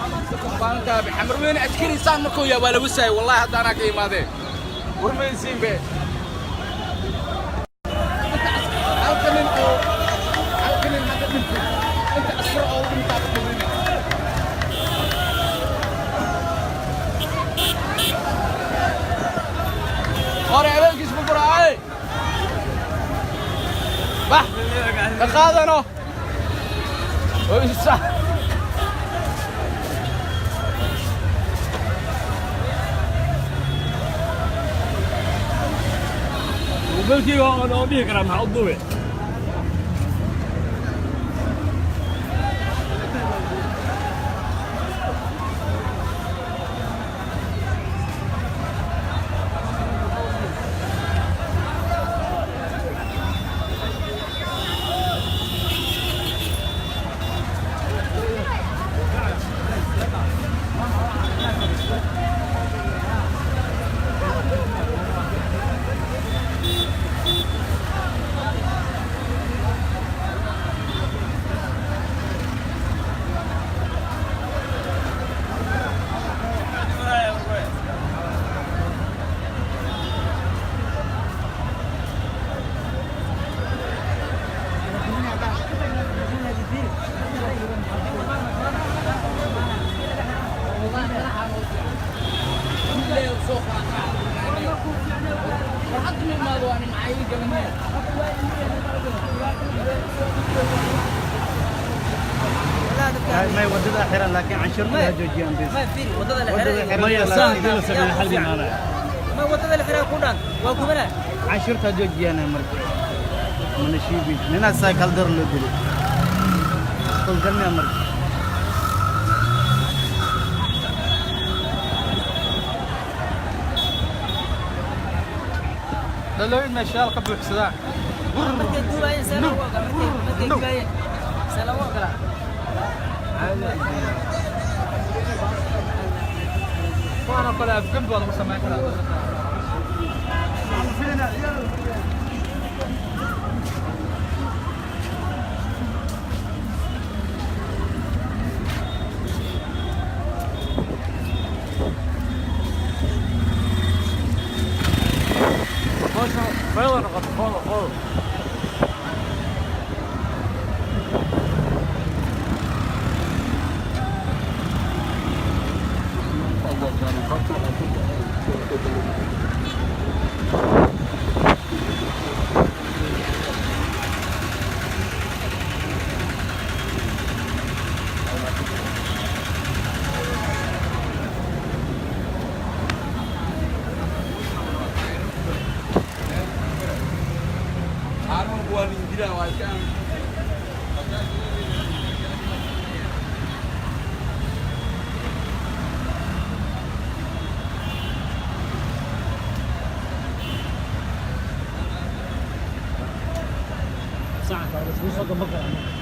Xamar weyne askari saan markuu yaa waa lagu saayay wallahi hadda anaa ka imaadee warmaysiin be halka nin oo halka nin hadda dhintay inta askar oo dhintaa ku dhintay. Hore habeenkiis ma furaay bax ka qaadano oo isa. Mobilkeyga oo dhihi karaa maxaa u duube. Farxad ma imaado ani maxaa ii galanaya. May wadada xiran laakiin canshuurta ha joojiyaan bis. Ma fiiri wadada la Wadada xiray. xiran. Maya, saan hadii la sameeyo xal imaanaya. Ma wadada la xiray ku dhan waa gubana. Canshuurta ha joojiyaan marka mana shiibi ninaa saakal dar loo dilay kulgalmiya marka. Dhalooyin meeshaal ka buuxsadaan. Markay duubayeen see loogu ogolaa, markay duubayeen see loogu ogolaa. Kuwan oo kale afgembi waa lagu samayn karaa dowladda. Hawshan fayda noqoto foodo foodo. Aaron waa nin dilaa waa iska. Sacanka waa soo gamba karaa.